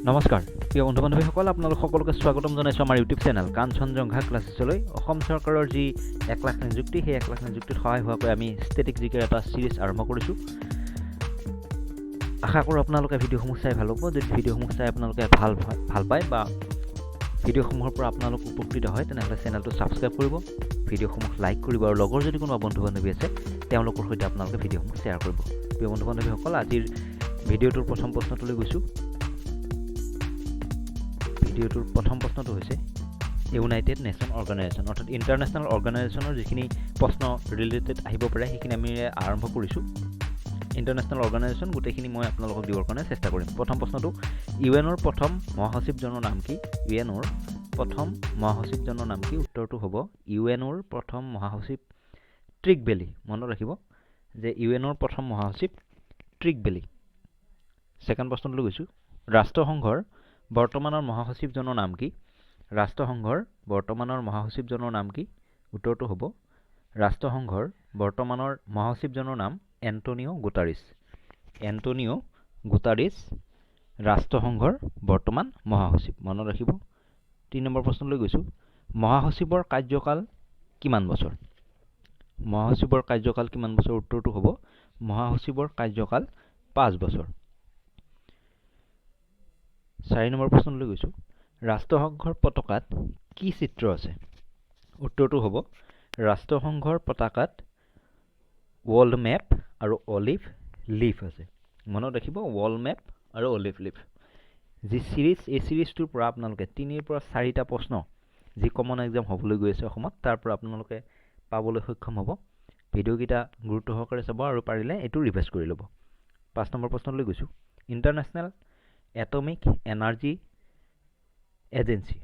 নমস্কাৰ প্ৰিয় বন্ধু বান্ধৱীসকল, আপোনালোক সকলোকে স্বাগতম জনাইছোঁ আমাৰ ইউটিউব চেনেল কাঞ্চনজংঘা ক্লাছেছলৈ। অসম চৰকাৰৰ যি 1 লাখ নিযুক্তি, সেই 1 লাখ নিযুক্তিত সহায় হোৱাকৈ আমি ষ্টেটিক জিকেৰ এটা ছিৰিজ আৰম্ভ কৰিছোঁ। আশা কৰোঁ আপোনালোকে ভিডিঅ'সমূহ চাই ভাল পাব। যদি ভিডিঅ'সমূহ চাই আপোনালোকে ভাল ভাল পায় বা ভিডিঅ'সমূহৰ পৰা আপোনালোক উপকৃত হয়, তেনেহ'লে চেনেলটো ছাবস্ক্ৰাইব কৰিব, ভিডিঅ'সমূহ লাইক কৰিব আৰু লগৰ যদি কোনোবা বন্ধু বান্ধৱী আছে, তেওঁলোকৰ সৈতে আপোনালোকে ভিডিঅ'সমূহ শ্বেয়াৰ কৰিব। প্ৰিয় বন্ধু বান্ধৱীসকল, আজিৰ ভিডিঅ'টোৰ প্ৰথম প্ৰশ্নটোলৈ গৈছোঁ। ভিডিঅ'টোৰ প্ৰথম প্ৰশ্নটো হৈছে ইউনাইটেড নেশ্যন অৰ্গেনাইজেশ্যন, অৰ্থাৎ ইণ্টাৰনেশ্যনেল অৰ্গেনাইজেশ্যনৰ যিখিনি প্ৰশ্ন ৰিলেটেড আহিব পাৰে, সেইখিনি আমি আৰম্ভ কৰিছোঁ। ইণ্টাৰনেশ্যনেল অৰ্গেনাইজেশ্যন গোটেইখিনি মই আপোনালোকক দিবৰ কাৰণে চেষ্টা কৰিম। প্ৰথম প্ৰশ্নটো, ইউ এনৰ প্ৰথম মহাসচিবজনৰ নাম কি? ইউ এনৰ প্ৰথম মহাসচিবজনৰ নাম কি? উত্তৰটো হ'ব ইউ এনৰ প্ৰথম মহাসচিব ট্ৰিগ বেলি। মনত ৰাখিব যে ইউ এনৰ প্ৰথম মহাসচিব ট্ৰিগ বেলি। ছেকেণ্ড প্ৰশ্নটোলৈ গৈছোঁ। ৰাষ্ট্ৰসংঘৰ বৰ্তমানৰ মহাসচিবজনৰ নাম কি? ৰাষ্ট্ৰসংঘৰ বৰ্তমানৰ মহাসচিবজনৰ নাম কি? উত্তৰটো হ'ব ৰাষ্ট্ৰসংঘৰ বৰ্তমানৰ মহাসচিবজনৰ নাম এণ্টনিঅ' গুটাৰিছ। এণ্টনিঅ' গুটাৰিছ ৰাষ্ট্ৰসংঘৰ বৰ্তমান মহাসচিব, মনত ৰাখিব। তিনি নম্বৰ প্ৰশ্নলৈ গৈছোঁ। মহাসচিবৰ কাৰ্যকাল কিমান বছৰ? মহাসচিবৰ কাৰ্যকাল কিমান বছৰ? উত্তৰটো হ'ব মহাসচিবৰ কাৰ্যকাল 5 বছৰ। চাৰি নম্বৰ প্ৰশ্নলৈ গৈছোঁ। ৰাষ্ট্ৰসংঘৰ পতাকাত কি চিত্ৰ আছে? উত্তৰটো হ'ব ৰাষ্ট্ৰসংঘৰ পতাকাত ৱৰ্ল্ড মেপ আৰু অলিভ লিফ আছে। মনত ৰাখিব, ৱৰ্ল্ড মেপ আৰু অলিভ লিফ। যি ছিৰিজ, এই ছিৰিজটোৰ পৰা আপোনালোকে তিনিৰ পৰা চাৰিটা প্ৰশ্ন যি কমন এক্সাম হ'বলৈ গৈ আছে অসমত, তাৰ পৰা আপোনালোকে পাবলৈ সক্ষম হ'ব। ভিডিঅ'কেইটা গুৰুত্ব সহকাৰে চাব আৰু পাৰিলে এইটো ৰিভাইজ কৰি ল'ব। পাঁচ নম্বৰ প্ৰশ্নলৈ গৈছোঁ। International atomic energy agency,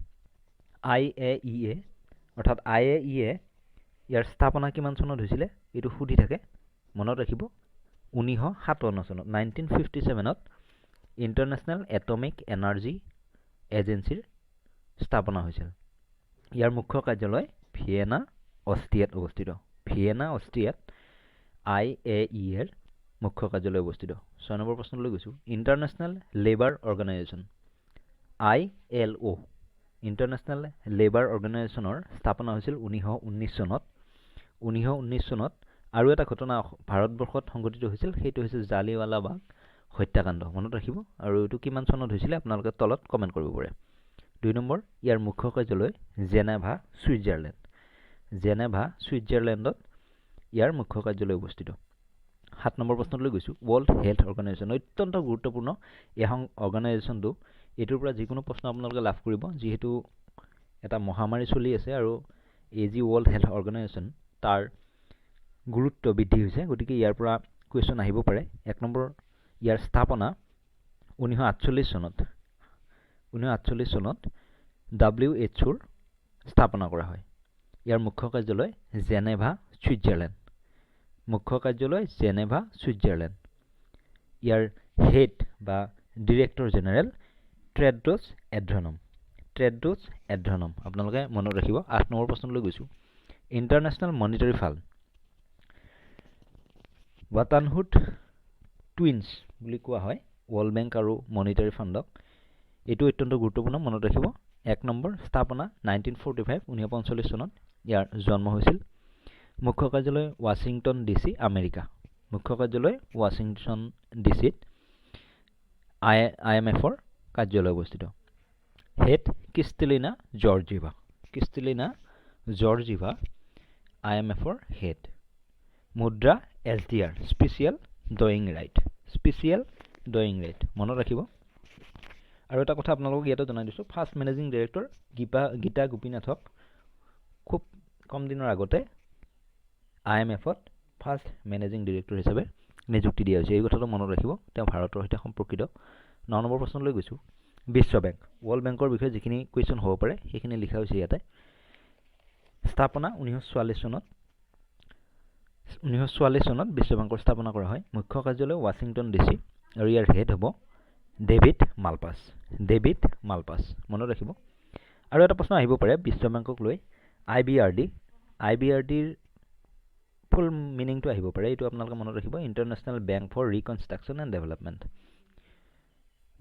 IAEA, অৰ্থাৎ আইএইএ, ইয়াৰ স্থাপনা কিমান চনত হৈছিলে? এইটো সুধি থাকে, মনত ৰাখিব, 1957 চনত, 1957ত ইণ্টাৰনেশ্যনেল এটমিক এনাৰ্জি এজেঞ্চিৰ স্থাপনা হৈছিল। ইয়াৰ মুখ্য কাৰ্যালয় ভিয়েনা, অষ্ট্ৰিয়াত অৱস্থিত। ভিয়েনা, অষ্ট্ৰিয়াত আইএইএৰ মুখ্য কাৰ্যালয় অৱস্থিত। ছয় নম্বৰ প্ৰশ্নলৈ গৈছোঁ। International labour organisation, ILO', international labour অৰ্গেনাইজেশ্যনৰ স্থাপনা হৈছিল 1919 চনত। 1919 চনত আৰু এটা ঘটনা ভাৰতবৰ্ষত সংঘটিত হৈছিল, সেইটো হৈছে জালিৱালাবাগ হত্যাকাণ্ড, মনত ৰাখিব। আৰু এইটো কিমান চনত হৈছিলে, আপোনালোকে তলত কমেণ্ট কৰিব পাৰে। দুই নম্বৰ, ইয়াৰ মুখ্য কাৰ্যালয় জেনেভা, ছুইজাৰলেণ্ড। জেনেভা, ছুইজাৰলেণ্ডত ইয়াৰ মুখ্য কাৰ্যালয় অৱস্থিত। সাত নম্বৰ প্ৰশ্নলৈ গৈছোঁ। ৱৰ্ল্ড হেল্থ অৰ্গেনাইজেশ্যন অত্যন্ত গুৰুত্বপূৰ্ণ এই অৰ্গেনাইজেশ্যনটো। এইটোৰ পৰা যিকোনো প্ৰশ্ন আপোনালোকে লাভ কৰিব। যিহেতু এটা মহামাৰী চলি আছে আৰু এই যি ৱৰ্ল্ড হেল্থ অৰ্গেনাইজেশ্যন, তাৰ গুৰুত্ব বৃদ্ধি হৈছে, গতিকে ইয়াৰ পৰা কুৱেশ্যন আহিব পাৰে। এক নম্বৰ, ইয়াৰ স্থাপনা 1948 চনত। 1948 চনত ডাব্লিউ এইচ অ'ৰ স্থাপনা কৰা হয়। ইয়াৰ মুখ্য কাৰ্যালয় জেনেভা, ছুইজাৰলেণ্ড। মুখ্য কাৰ্যালয় জেনেভা, ছুইজাৰলেণ্ড। ইয়াৰ হেড বা ডিৰেক্টৰ জেনেৰেল ট্ৰেড্ৰছ এডধানম। ট্ৰেড্ৰছ এডধানম আপোনালোকে মনত ৰাখিব। আঠ নম্বৰ প্ৰশ্নলৈ গৈছোঁ। ইণ্টাৰনেশ্যনেল মনিটাৰী ফাণ্ড, ৱাটানহুড টুইনছ বুলি কোৱা হয় ৱৰ্ল্ড বেংক আৰু মনিটাৰী ফাণ্ডক। এইটো অত্যন্ত গুৰুত্বপূৰ্ণ, মনত ৰাখিব। এক নম্বৰ, স্থাপনা 1945, 1945 চনত ইয়াৰ জন্ম হৈছিল। মুখ্য কাৰ্যালয় ৱাশ্বিংটন ডিচি, আমেৰিকা। মুখ্য কাৰ্যালয় ৱাশ্বিংটন ডিচিত I am এফৰ কাৰ্যালয় অৱস্থিত। হেড ক্ৰিষ্টেলিনা জৰ্জিভা। ক্ৰিষ্টেলিনা জৰ্জিভা আইএমএফৰ হেড। মুদ্ৰা SDR, special drawing right. Special drawing right, মনত ৰাখিব। আৰু এটা কথা আপোনালোকক ইয়াতে জনাই দিছোঁ, ফাৰ্ষ্ট মেনেজিং ডিৰেক্টৰ গীতা গোপীনাথক খুব কম দিনৰ আগতে আইএমএফত ফাৰ্ষ্ট মেনেজিং ডিৰেক্টৰ হিচাপে নিযুক্তি দিয়া হৈছে। এই কথাটো মনত ৰাখিব, তেওঁ ভাৰতৰ সৈতে সম্পৰ্কিত। ন নম্বৰ প্ৰশ্নলৈ গৈছোঁ। বিশ্ব বেংক, ৱৰ্ল্ড বেংকৰ বিষয়ে যিখিনি কুৱেশ্যন হ'ব পাৰে, সেইখিনি লিখা হৈছে ইয়াতে। স্থাপনা 1944 চনত। 1944 চনত বিশ্ব বেংকৰ স্থাপনা কৰা হয়। মুখ্য কাৰ্যালয় ৱাশ্বিংটন ডিচি আৰু ইয়াৰ হেড হ'ব ডেভিড মালপাছ। ডেভিড মালপাছ, মনত ৰাখিব। আৰু এটা প্ৰশ্ন আহিব পাৰে বিশ্ব বেংকক লৈ, আইবিআৰডি। আইবিআৰডিৰ ফুল মিনিংটো আহিব পাৰে, এইটো আপোনালোকে মনত ৰাখিব, International Bank for Reconstruction and Development।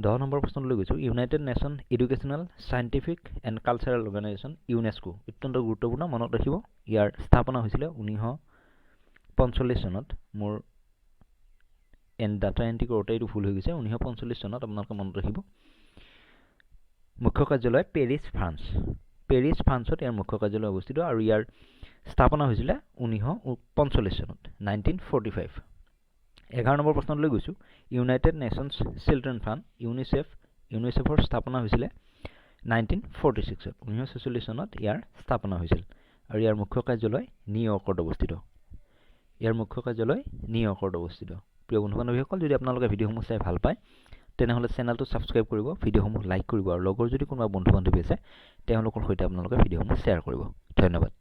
10 number প্ৰশ্নলৈ গৈছোঁ। United Nation Educational, Scientific and Cultural Organization, UNESCO, অত্যন্ত গুৰুত্বপূৰ্ণ, মনত ৰাখিব। ইয়াৰ স্থাপনা হৈছিলে 1945 চনত। মোৰ ডাটা এণ্ট্ৰি কৰোঁতে এইটো ভুল হৈ গৈছে। 1945 চনত, আপোনালোকে মনত ৰাখিব। মুখ্য কাৰ্যালয় পেৰিছ, ফ্ৰান্স। পেৰিছ, ফ্ৰান্সত ইয়াৰ মুখ্য কাৰ্যালয় অৱস্থিত আৰু ইয়াৰ স্থাপনা হৈছিলে 1945 চনত, 1945। 11 নম্বৰ প্ৰশ্নলৈ গৈছোঁ। United Nations Children Fund, UNICEF। ইউনিচেফৰ স্থাপনা হৈছিলে 1946ত। 1946 চনত ইয়াৰ স্থাপনা হৈছিল আৰু ইয়াৰ মুখ্য কাৰ্যালয় নিউয়ৰ্কত অৱস্থিত। ইয়াৰ মুখ্য কাৰ্যালয় নিউয়ৰ্কত অৱস্থিত। প্ৰিয় বন্ধু বান্ধৱীসকল, যদি আপোনালোকে ভিডিঅ'সমূহ চাই ভাল পায়, তেনেহ'লে চেনেলটো ছাবস্ক্ৰাইব কৰিব, ভিডিঅ'সমূহ লাইক কৰিব আৰু লগৰ যদি কোনোবা বন্ধু বান্ধৱী আছে, তেওঁলোকৰ সৈতে আপোনালোকে ভিডিঅ'সমূহ শ্বেয়াৰ কৰিব। ধন্যবাদ।